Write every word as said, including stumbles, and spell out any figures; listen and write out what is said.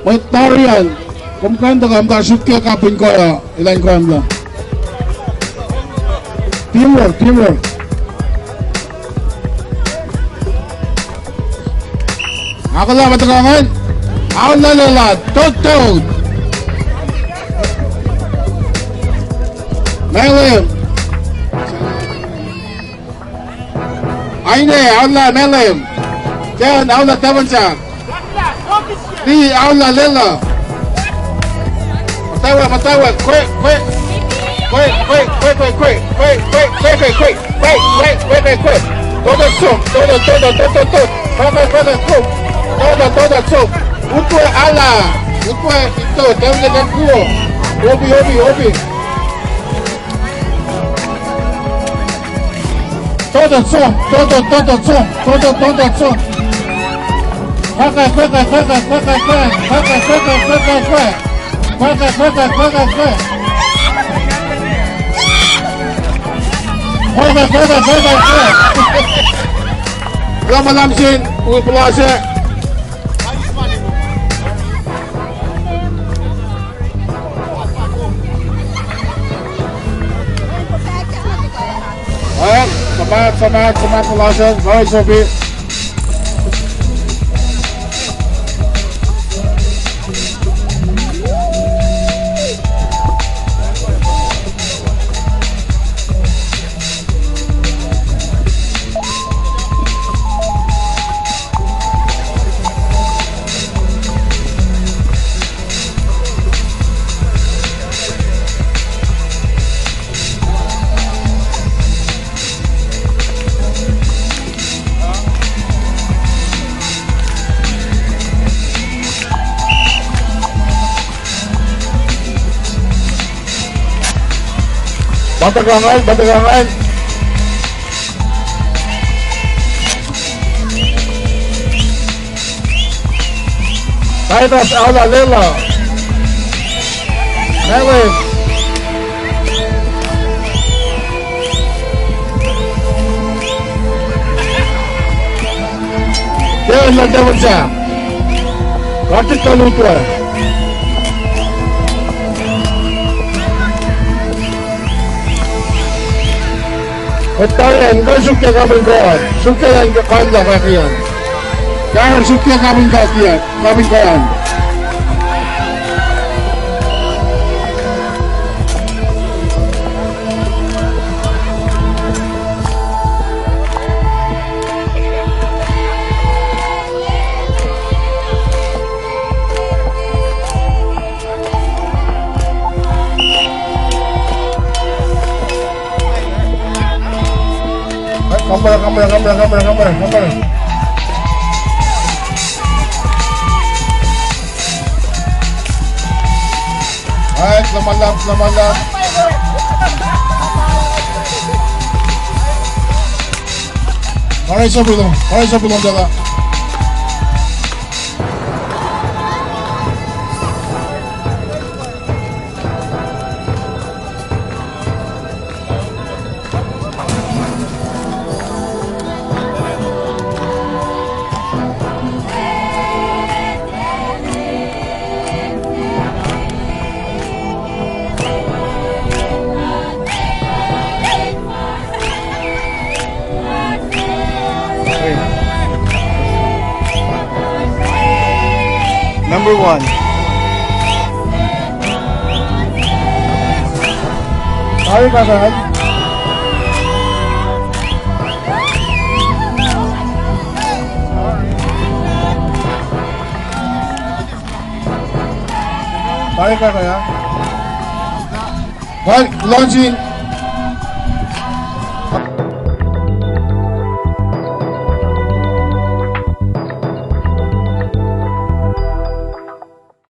Mwet tari an, kom kuh in tuhkuh muhta sruhk ke kapin kuh uh, elan kuh in lah. Teamwork, teamwork. Ahkolah ma tuhkuh ngan. Aolla Lella, Tohtoh. Malem. Aine, aolla Malem. Ken, aolla Tafunsak. Li, aolla Lella. Muhtwacwacack, muhtwacwacack, quick, quick. Quick, quick, quick. Tohtoh som, Tohtoh, Tohtoh, Tohtoh, Tohtoh. Quick, quick, quick, quick. Tohtoh, Tohtoh som. Utwe, aolla. Utwe, ito, tawne kuh. Opi, opi, opi. Tohtoh som, Tohtoh, Tohtoh som, Tohtoh, Tohtoh som. Quick, quick, quick. Quick, quick, quick. Kuloh ma luhlahp sin, u puhla se. Alright, suhmaht, suhmaht, suhmaht, puhla se, very sopi. Patuh kangan, patuh kangan. Titus, aolla Lella. Malem. Titus, aolla Tafunsak. Kartik Kalutwa. Mwet tari an, kuh in sruhk ke kapin kuh an. Sruhk ke an, kuh in lah fahk an. Kuh in sruhk ke kapin kuh an, kapin kuh an. Come on, come on, come on, come on, come on, come on. Alright, selamat lah, selamat lah. Alright, selamat lah, alright, selamat lah. Number one. Tari Kakan. Tari Kakan. Well, launching.